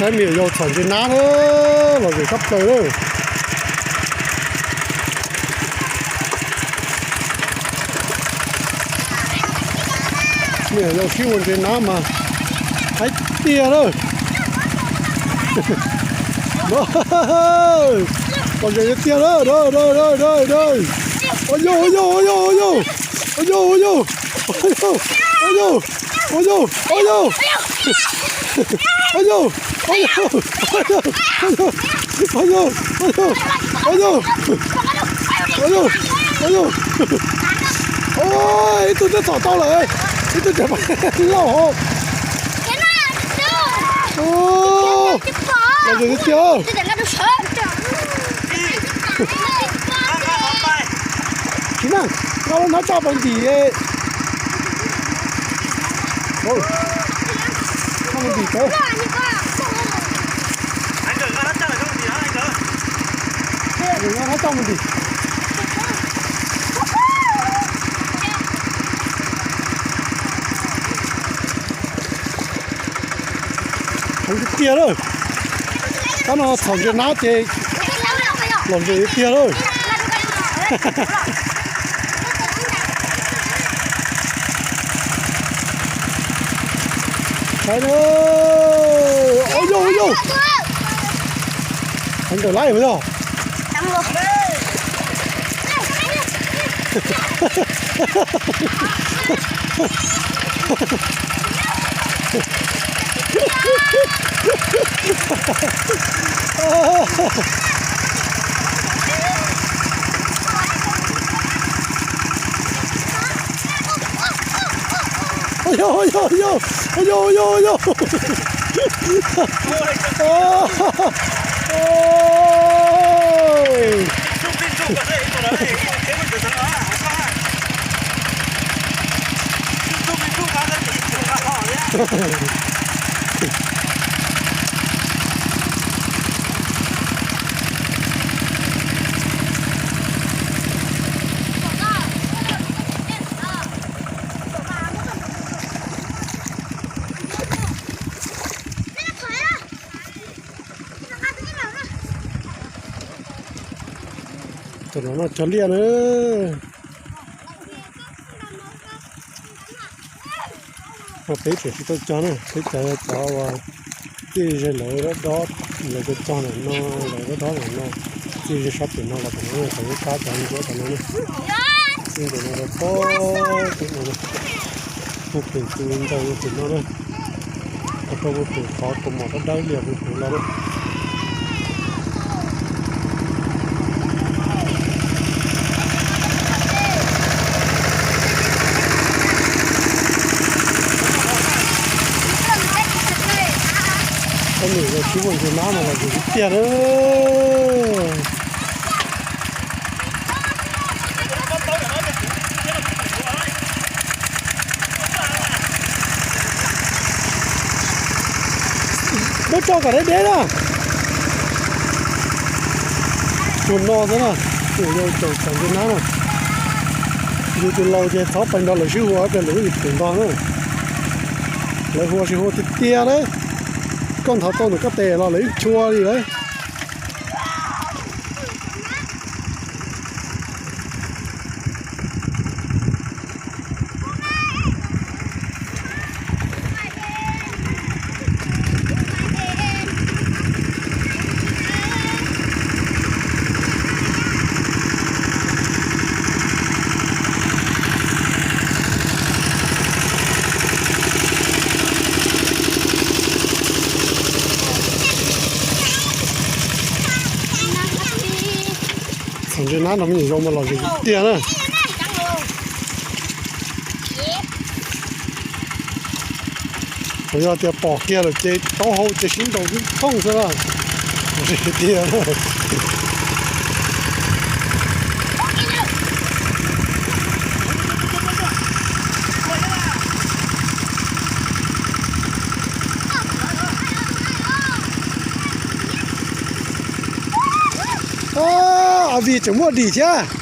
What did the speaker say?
Saib me nyuam yaus txhom ntses nab na, lom zem tshaj plaws lawm. Me nyuam yaus sib ua ntses nab mas haib tiag lawm. Lom zem tiag tiag lawm. Ua yog, ua yog, ua yog, ua yog, ua yog, ua yog, ua yog, ua yog, ua yog, ua yog, ua yog, ua yog, ua yog, ua yog, ua yog, ua yog, ua yog, ua yog, ua yog, ua yog. Ib tug twb txhom tau lawm, ib tug tseem loj hos. Lom zem tiag. Tsis na, nqa lub hnab tsaj pais ntim. Nqa ntim tawv. Nqa hnab tsaj mus ntim. Heev tiag tiag lawm. Tab no txhom ntses nab ces lom zem tiag lawm. Saib na. Ua yog, ua yog. Heev nkawm laib mas yog. Ua yog, ua yog, ua yog, ua yog, ua yog, ua yog. Tus no no cog liaj na. Peb tseem tsis tau cog na, peb cog cov uas txij ze lawv dob dob, lawv cog cog ntawm no, lawv dob dob ntawm no, txij ze sab pem no los tom no, tom lub kab cov ntsuab tom no na. Txij ntawm no rau txog pem no na. Puag pem tus ntsaws pem no na. Tau puag pem qhov tus mom dawb dawb lias puag pem los na. Koj niam yog sib ua ntses nab no los zem tiag na. Muab tso kom deb deb na. Tus no xwb na, tus yau caum txhom ntses nab na. Yus tus laus ces txhob pais nrog lawv sib hu, ib pliag lawv twb yuav tsum ntog na. Lawv hu sib hu tiag tiag lawm. Koj nthos tau ntawm koj tes los lawv yeej chua li lawm. Txhom ntses nab no me nyuam yaus mas lom zem tiag na. Tsuas yog tias pom kiag lawm ces taub hau ces sib ntaus thooj xwb na. Lom zem tiag. Av vim tseem muaj dim thiab.